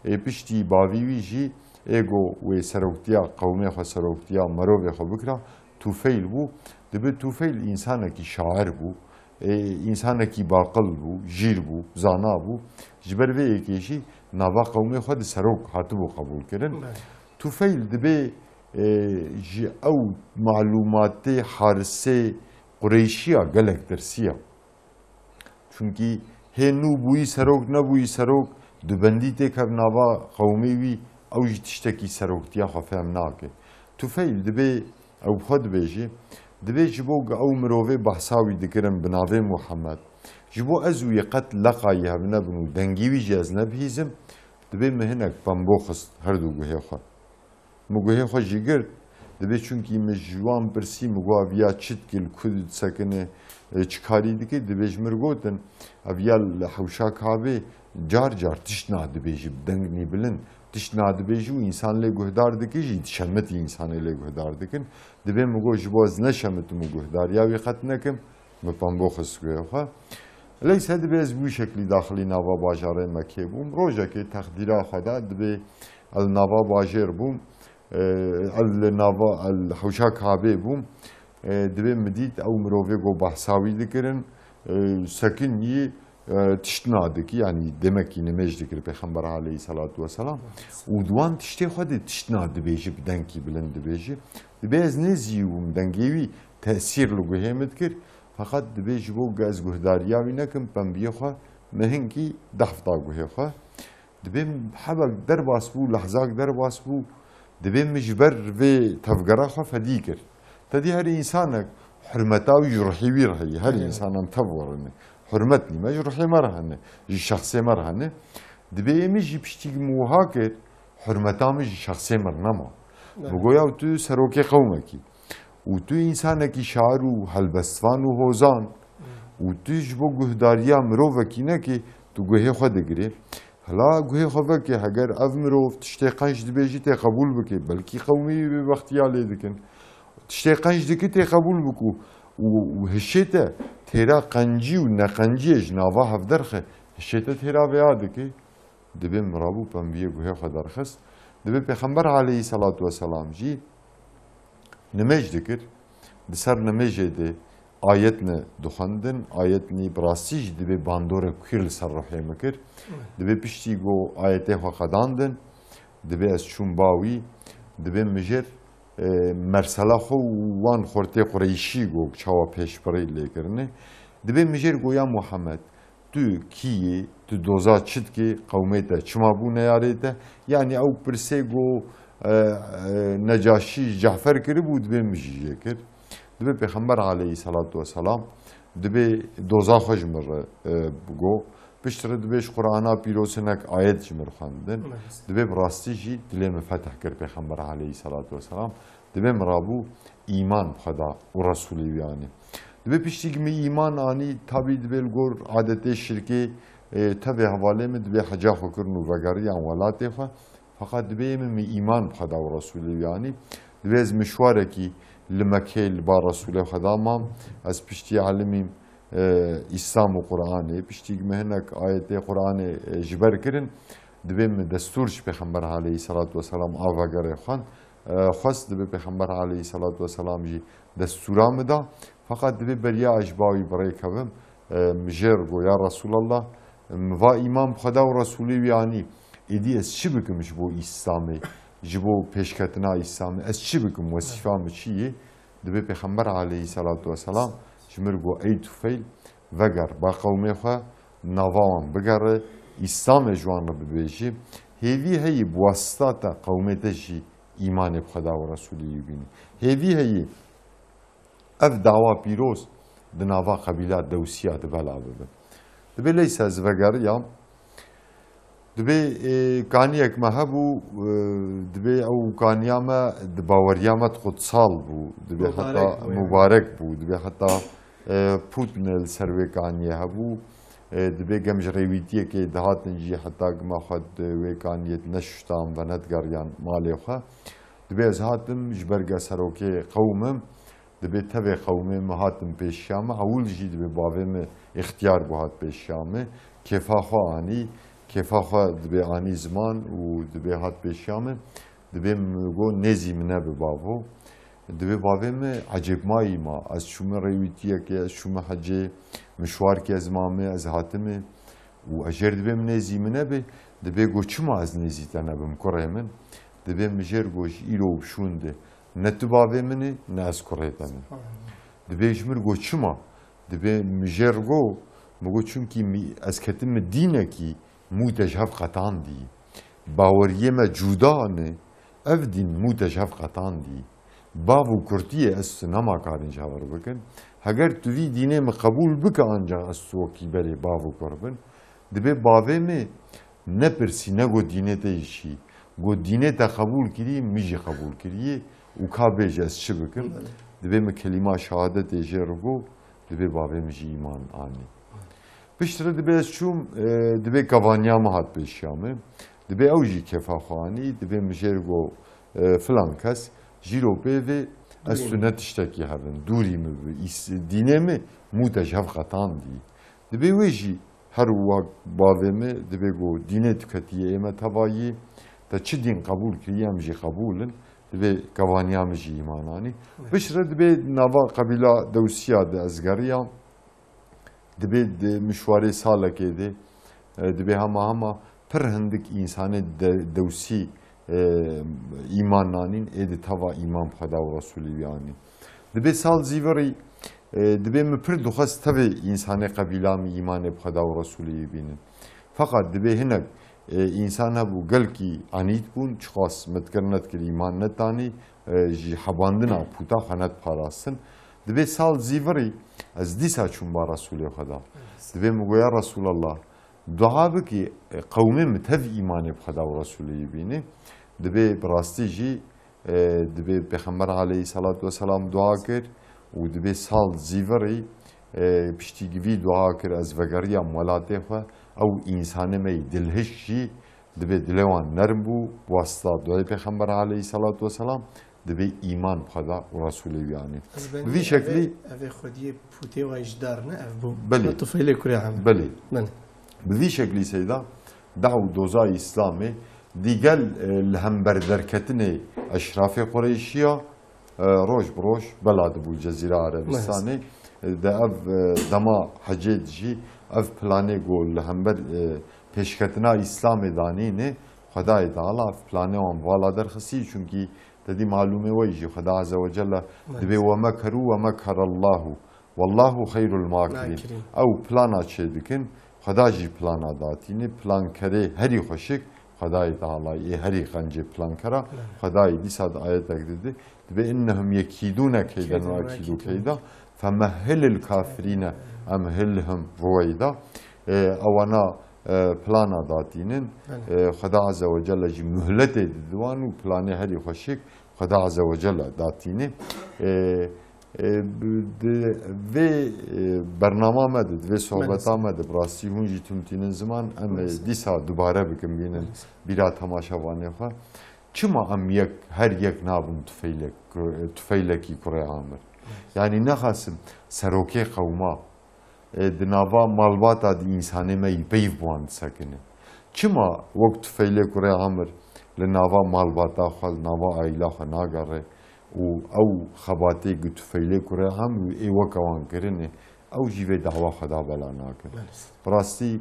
Ê piştî bavî wî jî ê go wê seroktiya qewmê xwe, seroktiya merovê xwe bikira, Tufeyl bû. Dibe Tufeyl însanekî şair bû. Ê, însanekî baqil bû, jîr bû, zana bû. Ji ber vê yekê jî nava qewmê xwe di serok hatibû qebûlkirin. Belê. Tufeyl dibê, e, ji ew malûmatê harisê Qureyşiya gelek tirsiya. Çunkî hê nû bûyî serok, nebûyî serok, dubendî têkev nava qewmê wî, ew jî tiştekî seroktiya xwe fehm nake. Tufeyl dibê, ew bi xwe dibêje, dibê ji bo ku ew mirovê behsa wî dikirin bi navê Muhammed, ji bo ez û yê qet leqayî hev nebin û dengî wî jî ez nebihîzim, dibê min hinek pembo xist her du guhê xwe. Min guhê xwe jî girt. Dibê çunkî min ji wan pirsî, min got, "Ev ya çi dike, li ku disekine, e, çi karî dike?" Dibê ji min gotin, "Ev ya li hewşa Kabê car car tişt nadibêjî, bi dengî bilind tişt nadibêjî û însan lê guhdar dike jî, dişemitî, însanê lê guhdar dikin." Dibê min got, "Ji bo ez neşemitim û guhdariya wî qet nekim, min pembo xist guhê xwe." Leyse dibê ez bi wî şeklî daxilî nava bajarê Mekê bûm. Rojekê texdîra xwe da, dibê el nava bajêr bûm, e, el li nava, el hewşa Kabê bûm. E, dibê min dît ew mirovê go behsa wî dikirin, e, sekin yî, e, tişt nadikî, yanî demekî nimêj dikir Pêxember aleyhisselatu vesselam. Û di wan tiştê xwe de tişt nadibêji, bi dengkî bilind dibêji. Dibê ez nêzî bûm, dengê wî tesîr li guhê min dikir. Feqet dibê ji bo ku ez guhdariya wî nekim, pembiyê xwe min hinkî dehf da guhê xwe. Dibê hebek derbas bû, lehzak derbas bû. Dibê min ji ber vê tevgera xwe fedî kir. Tedî her însanek hurmeta wî ji ruhê wî re heye. Her Evet. însan em tev werin e. Hurmet nîme ji ruhê me re hene, ji şexsê me re hene. Dibê ê min jî piştî min wiha kir, hurmeta min ji şexsê min re nema. Evet. Min got, "Ya tu serokê qewmekî û tu însanekî şair û helbestvan û hozan û tu ji bo guhdariya mirovekî nekê, tu guhê xwe digirê." Hela guhê xwe veke, heger ev mirov tiştê qenc dibêjî tê qebûl bike, belkî qewmî wî bêbextiya lê dikin. Tiştê qenc dike tê qebûl bike û, û, û hişê te têra qencî û neqenciyê ji nava hev derxe, hişê te têra vêya dike. Dibê min rabû pembiyê guhê xwe derxist. Dibê Pêxember aleyhisselatu vesselam jî nimêj dikir. Di ser nimêjê de ayetne dixwendin, ayetnî bi rastî jî dibê bandorek kûr li ser ruhê min kir. Dibê piştî ku ayetê xwe qedandin, dibê ez çûm ba wî, dibê mijêr, e, mersela xwe û wan xortê Qureyşî ku çawa pêşbirî lê kirine. Dibê mijêr got, "Ya Muhammed, tu kî yî, tu doza çi dikî, qewmê te çima bû neyarê te?" Yanî ew pirsê ku, e, e, Necaşî ji Cefer kiribû, dibê min jî jê kir. Dibê Pêxember aleyhisselatu vesselam, dibê doza xwe ji min re, e, bigo. Piştre dibê ji Qur'ana pîroz hinek ayet ji min re xwendin. Maalesef. Dibê bi rastî jî dilê min fetih kir Pêxember aleyhisselatu vesselam. Dibê min rabû îman bi xwe da û Resûlê wî anî. Dibê piştî ku min îman anî, tabî dibê li gor adetê şirkê, e, tevê hevalê min dibê heca xwe kirin û vegeriyan welatê xwe. Feqet dibê min, min îman bi xwe da û Resûlê wî anî. Dibê ez mişwarekî li Mekê li ba Resûlê xwe da mam. Ez piştî elimîm, e, Îslam û Qur'anê. Piştî ku min hinek ayetê Qur'anê, e, ji ber kirin, dibê min destûr ji Pêxember aleyhisselatu vesselam a vegerê xwend. E, xwest dibê Pêxember aleyhisselatu vesselam jî destûra min da. Feqet dibê beriya ez ji ba wî bi rê kevim, e, mijêr got, "Ya Resûlallah, min va îman bi Xweda û Resûlê wî anî. Êdî ez çi bikim ji bo Îslamê, ji bo pêşketina Îslamê? Ez çi bikim? Wesîfa min çi yê?" Dibê Pêxember aleyhisselatu vesselam Ji mir got, ey Tufeyl, veger, ba qewmê xwe, nava wan bigere, Îslamê ji wan re bibêjî. Hêvî heyî bi wasita te qewmê te jî îmanê bi Xweda û Resûlê wî bîne. Hêvî heyî ev dawa pîroz di nava qebîla Dewsiya de bela bibe. Dibê leysa ez vegeriyam, Dibê, e, kaniyek me hebû, e, dibê ew kaniya me di baweriya me de qutsal bû. Dibê heta mubarek bû. Dibê heta, e, pût ne li ser wê kaniyê hebû. E, dibê gem ji rêwîtiyekê dihatin jî heta gima xwe di wê kaniyê de neşuştan ve nedigeriyan malê xwe. Dibê ez hatim ji berge serokê qewm im. Dibê tevê qewmê min hatin pêşiya min, ewil jî dibê bavê min îxtiyar bû hat pêşiya min, kêfa xwe anî, kêfa xwe dibê anî ziman û dibê hat pêşiya min, dibê min got, nêzî min nebe bavo. Dibê bavê min ecêbmayî ma, ez çûme rêwîtiyekê, ez çûme hecê, mişwarkê ez mame, ez hatime û ez jêr dibê min nêzî min nebe, dibê got, çima ez nêzî te nebim kurê min? Dibê min jêr got, ji îro û şûnde. Ne tu bavê min î, ne ez kurê te me. Subhanallah. Dibê ji mir got, çima? Dibê min jêr got, min got, çunkî mi-, ez ketim mi dînekî mû te ji hev qetandî. Baweriyê me cuda ne, ev dîn mû te ji hev qetandî. Bav û kurtiyê ez tu nema karin ji hev re bikin. Heger tu vî dînê mi qebûl bike, ancax ez tu wekî berê bav û kur bin. Dibê bavê mi nepirsî, ne got dînê te jî çi. Got dînê te qebûl kirî, min jî qebûl kiriye û ka bêje ez çi bikim? Belê. Dibê min kelîma şehadetê jê re got, dibê bavê min jî îman anî. Piştre dibê ez çûm, e, dibê kevaniya min hat pêşiya min. Dibê ew jî kêfa xwe anî, dibê min jê re got, e, filan kes, jîro pê vê ez tu ne tiştekî hebin, dûrî min bi, îs-, dînê min mû te ji hev qetandî. Dibê wê jî Her wek bavê min dibê got, dînê tu ketiye ê me tevayî, te çi dîn qebûl kiriye, em jî qebûl in. Dibê kevaniya min jî îman anî. Evet. Piştre dibê nava qebîla Dewsiya de ez geriyam. Dibê di mişwarê salekê de, e, dibê hema hema pir hindik însanê de-, Dewsî, e, îman nanîn, ê di teva îman bi Xweda û Resûlê wî anîn. Dibê sal zîvirî, e, dibê min pir dixwest tevê însanê qebîla min îmanê bi Xweda û Resûlê wî bînin. Feqet dibê hinek, e, însan hebû gelkî enîd bûn, çiqas min dikir nedikir îman netanî, e, ji hebandina pûta xwe nediparastin. Dibê sal zîvirî ez dîsa çûm ba Resûlê Xweda. Dibê min got, ya Resûlallah, dua bikî, e, qewmê min tev îmanê bi Xweda û Resûlê wî bîne. Dibê bi rastî jî, e, dibê Pêxember aleyhisselatu vesselam dua kir û dibê sal zîvirî, e, piştî givî dua kir, ez vegeriyam welatê xwe. Ew însanê me yî dilhiş jî dibê dilê wan nerm bû, bi wasita duayê Pêxember aleyhisselatu vesselam. Dibê îman bi Xweda û Resûlê wî anî. Ez benî Bi vî şeklî evê, evê xwediyê pûtê wa jî dar ne ev bû. Belê. Bi Tufeylê kurê Amir. Belê. Belê. Bi vî şeklî seyda, da û doza Îslamê dîgel, e, li hember derketinê eşrafê Qureyşiya, e, roj bi roj bela dibû Cezîra Erebistanê. Maalesef. E, de ev, e, dema hecê dijî ev planê ku li hember, e, pêşketina Îslamê danîne, Xwedayê Teala ev planê wan vala derxistî, çunkî Te dî malûmê we jî Xweda Azze ve Celle dibê, Maalesef. "Ve mekeru ve mekerallahu. Wallahu xeyrul makirin." Makirin. Ew plana çê dikin, Xweda jî plana datîne, plankerê herî xweşik, Xwedayê Teala yê herî qencê plankera, Maalesef. Xwedayê dîsa di ayetek didi, dibê, "Innehum yekîdûne keyden ve Keyden ve ekîdû ekîdû keyda, femehhilil kafirîne emhilhum ruweyda." E, ewana, e, plana datînin, Belê. E, Xweda Azze ve Celle jî muhletê didi wan û planê herî xweşik Xweda Azze ve Celle datîne. E, e, bi-, di vê, e, bernama me de, di vê sohbeta Maalesef. Me de, bi rastî hûn jî tûm tînin ziman, em ê Maalesef. Dîsa dubare bikin bînin Maalesef. Bîra temaşevanê xwe. Çima em yek, her yek nabin tufeylek, tufeylekî kurê Amir? Maalesef. Yanî nexasim serokê qewma, e, di nava malbata di însanê me yî peyv bi wan disekine. Çima wek tufeylê kurê Amir li nava malbata xwe, li nava aîla xwe nagere û ew xebatê ku tufeylê kurê Amir û ê weke wan kirine, ew jî vê dawa xwe da bela nakin. Maalesef. Bi rastî,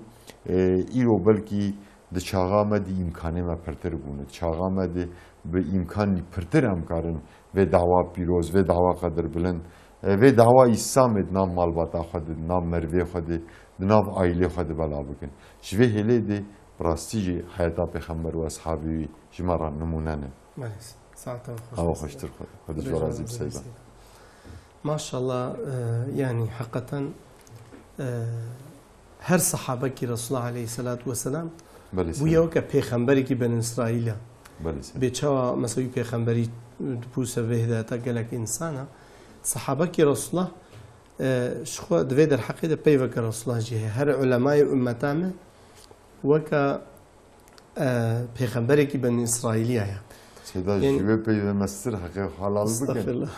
e, îro belkî di çaxa me de îmkanê me pirtir bûne. Di çaxa me de bi îmkanî pirtir em karin vê dawa pîroz, vê dawa qedirbilind E, vê dawa Îslamê di nav malbata xwe de, di nav merivê xwe de, di nav aîlê xwe de bela bikin. Ji vê hêlê de bi rastî jî heyata Pêxember û eshabê wî ji me re nimûne ne. Belê, saeta we xweş Awa be xweştir Seyda. Xwe, Xwedê ji we razî be Seyda. Maşallah, e, yanî heqeten, e, her sahabekî Resulullah aleyhisselatu vesselam Belê bûye Seyda. Weke pêxemberekî Benî Îsraîl e. Belê Seyda. Bê çawa mesela wî pêxemberî dipûse vê hidayeta gelek însan e. Sahabekî Resulullah, e, ji xwe di vê derheqê de peyveke Resulullah jî heye. Her ulemayê ummeta me weke, e, pêxemberekî Benî Îsraîliya ye. Seyda, Yanî ji wê peyvê mestir heqê xwe helal bikin. Estexfirullah.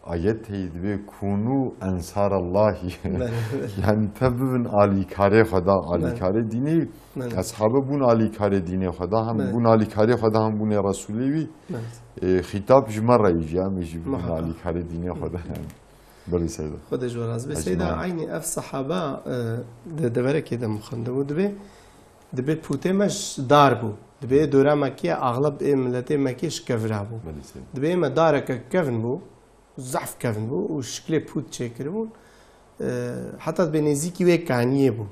Ayet heye dibê kûnû ensarallahî. Belê, belê. Yani te bibin alîkarê xwe da, Belê. Alîkarê dînê. Belê. Eshabe bûn alîkarê dînê xwe da, hem Belê. Bûn alîkarê xwe da, hem bûnê Resûlê wî. Belê. E, xîtab ji me re yî jî, em ê jî bibin Muhakkak. Alîkarê dînê xwe da yani. Belê Seyda. Xwedê ji we razî be. Ecmaîn. Seyda, eynî ev sehaba, e, di deverekê de min xwendibû. Dibê, dibê pûtê me ji dar bû. Dibê dora Mekkê, axleb ê miletê Mekkê ji kevira bû. Belê Seyda. Dibê me dareke kevn bû. Zehf kevn bû û şiklê pût çêkiribûn. E, heta dibê nêzîkî wê kaniyê bû.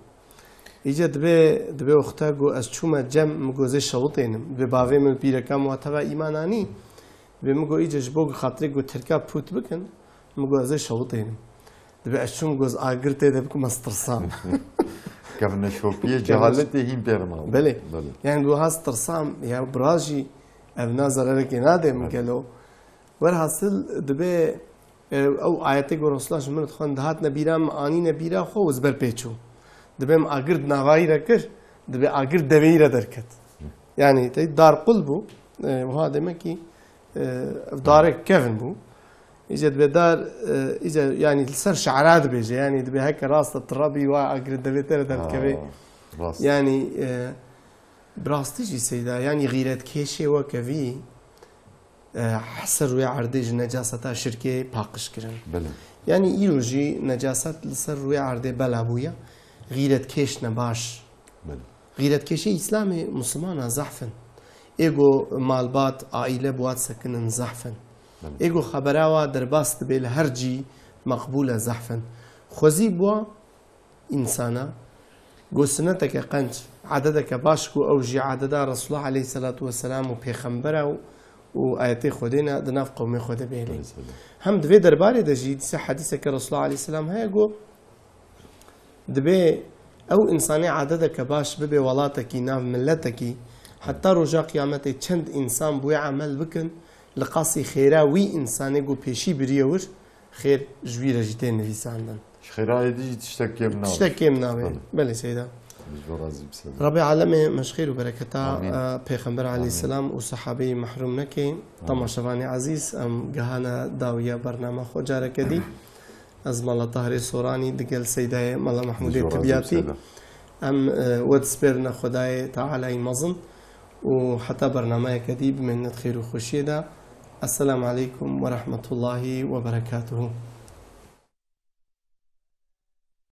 Îca dibê, dibê wexta ku ez çûme cem, min got ez ê şewitênim. Dibê bavê min pîreka min wa teva îman anî. Dibê min got îca ji bo ku xatirê ku tirka pût bikin, min got ez ê şewitênim. Dibê ez çûm, min got ez agir tê de bikim, ez tirsam. Kevneşopiyê, kevneş- cehaletê hîn pêr ma. Belê. Belê. Yani wiha ez tirsam, ya biraz jî ev na zererekê nade min Belê. Gelo. Werhasil dibê, e, ew ayetê ku Resulullah ji min dixwend, dihatine bîra min, anîne bîra xwe û ez ber pê çû. Dibê min agir di navayî re kir, dibê agir deveyî re derket. Yani te dar qul bû, e, wiha demek ki, e, ev darek kevn bû. Îca dibê dar, e, îca yani li ser şe'ra dibêje, yani dibê heke rast e tira bî wa agir devê te re derdikeve. Ha, rast. Yani, e, bi rastî jî Seyda, yani xîretkêşê weke vî, e, ser rûyê erdê ji necaseta şirkê paqij kirin. Belê. Yani îro jî necaset li ser rûyê erdê bela bûye, xîretkêş ne baş. Belê. Xîretkêşê Îslamê Muslimana zehf in. Ê ku malbat, aîle bi wa disekinin zehf in. Belê. Ê ku xebera wa derbas dibe li her cî meqbûl e zehf in. Xwezî bi wa însana, ku sineteke qenc, ededeke baş ku ew jî ededa Resulullah aleyhisselatu vesselam û pêxembera û, û ayetê Xwedê ne di nav qewmê xwe de bihêlê. Belê, sebeb. Hem di vê derbarê de jî dîsa hedîseke Resulullah aleyhisselam heye ku dibê ew însanê ededeke baş bibe welatekî, nav miletekî, heta roja qiyametê çend însan bi wê emel bikin, li qasî xêra wî însanê ku pêşî biriye wir, xêr ji wî re jî tê nivîsandin. Ji xêra êdî jî tiştek kêm nabe. Tiştek kêm nabe. Belê. Belê Seyda. Ji bo razî bi Seyda. Rebê alemê me ji xêr û bereketa, Amîn. E, Pêxember Amîn. Aleyhisselam û sehabeyî mehrûm neke. Amîn. Temaşevanê ezîz, em gehane dawiya bernama xwe careke dî. Ez Mala Tahirê Soranî digel Seydayê Mala Mehmûdê Ji bo razî bi Tibyatî. Seyda. Em, e, we dispêrine Xwedayê Tealayî mezin û heta bernameyeke dî bimênine di xêr û xweşiyê de. Esselamu aleykum ve rahmetullahi ve berekatuhu.